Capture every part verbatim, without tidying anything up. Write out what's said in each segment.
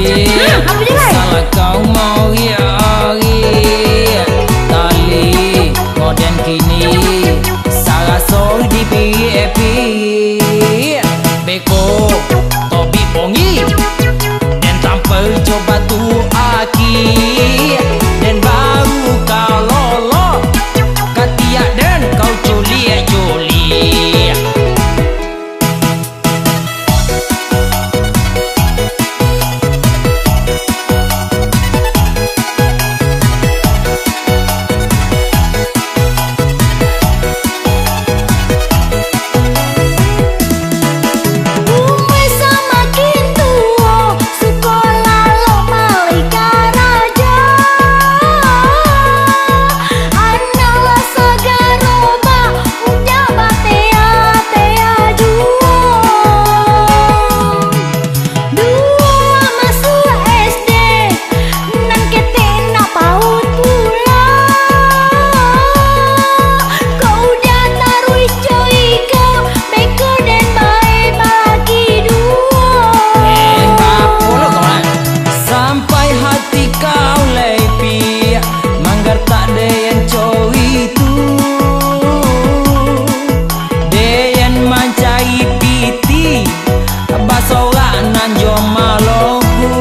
Hmm, apo je, Lai? Salah kau mau riak-riak, tali kau den kini, saraso di piak-piak. Beko, topi pongi, den tampal jo batu aki, den baru ka lolo, katiak den kau culiak-culiak. Umua samakin tuo, suko lalok malai karajo. Anak lah sagaro ba-, unyak batea-tea juo. Duo masuak S D, nan ketek nak paut pulo. Kok udah taruih jo iko, beko den bae bagi duo. Eh, apo lo kau, eh? Sampai hati kau lai piak, manggartak den cari tu. Den mancari pitih, basorak nan jo malogu.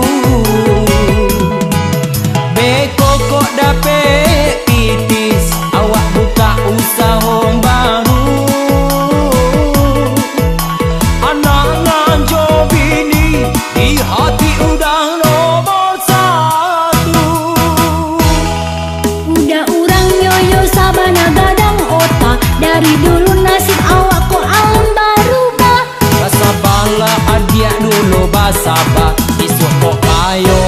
Beko kok dapek pitih, awak buka usaho baru. Anak nan jo bini, di hati udah nomor satu. Udah urang nyoyo sabana gadang otak, dari dulu nasib awak ko alam barubah. Basabalah adiak dulu, basaba, isuak ko ayo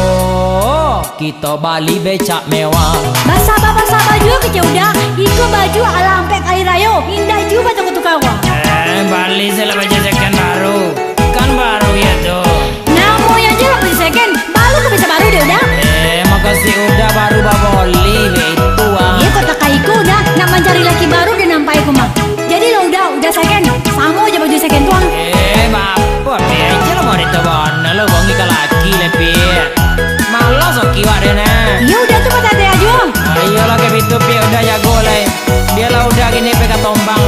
kito bali becak mewah. Basaba, basaba juo kecek Uda, iko baju alah ampek ari rayo, indak juo batuka-tuka ko. Eh, bali se lah baju second baru. Kan baru yo tu. Namonyo ajo lah baju second, baru ka bisa baru dek Uda. Eh, makasih Uda baru baboli, baitu ah. Iyo, kok takah iko Uda, nak mancari laki baru den nampak iko mah. Jadi lah Uda, Uda second, samo jo baju second tu ah. Eh, bapo, Pi? Ajo lah mau ditobono lo, bongi ka laki le, Pi. Malas oki wak den, eh. Iyo Uda tu patah ati ajo. Ah, iyolah, kek bitu, Pi, Uda jago lai. Bialah Uda kini pai ka tombang.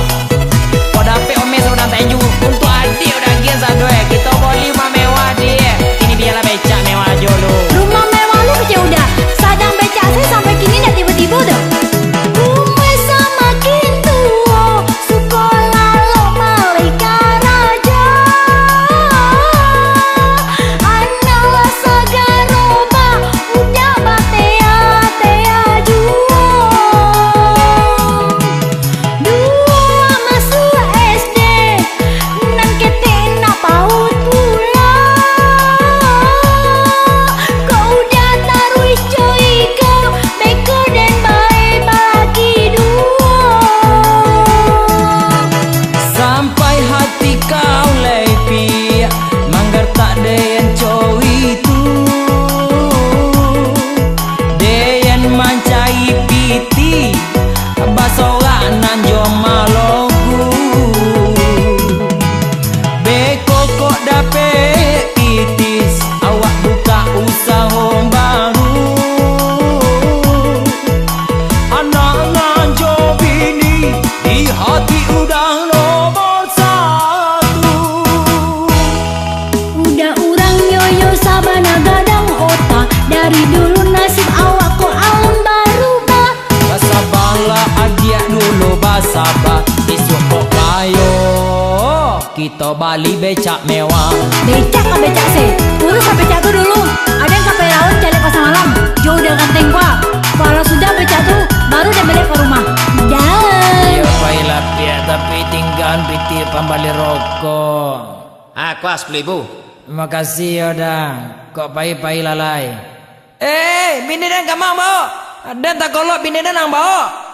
Kok dapek omes urang tanju, untuak adiak Uda agiah sado, eh. Kito boli rumah mewah, Diak. Kini bialah becak mewah ajo lu. Rumah mewah lu kecek Uda, sadang becak se sampai kini ndak tibo-tibo doh. Umua samakin tuo, suko lalok malai karajo. Anak lah sagaro ba-, unyak batea-tea juo. Duo masuak S D, nan ketek nak paut pulo. Kok udah taruih jo iko, beko den bae bagi duo. Sampai hati kau lai piak, manggartak den cari tu. Den mancari pitih, basorak nan jo malogu. Beko kok dapek pitih, awak buka usaho baru. Anak nan jo bini, di hati udah nomor satu. Udah urang nyoyo sabana gadang otak, dari dulu nasib awak ko alam barubah. Basabalah adiak dulu basaba, isuak ko payo kito bali becak mewah. Becak ka becak se, urus ha becak tu dulu. Aden ka pai lawan caliak pasar malam, jo Uda ganteng ko. Kalau sudah becak tu, baru den baliak ka rumah. Dah. Iyo, pailah piak, tapi tinggaan pitih pambali rokok. Ah, kuas, sapuluah ribu. Makasih yo, Da. Kok pai-pai lalai. Eh, bini den kama, Mbok? Den takolok, bini den nang baok.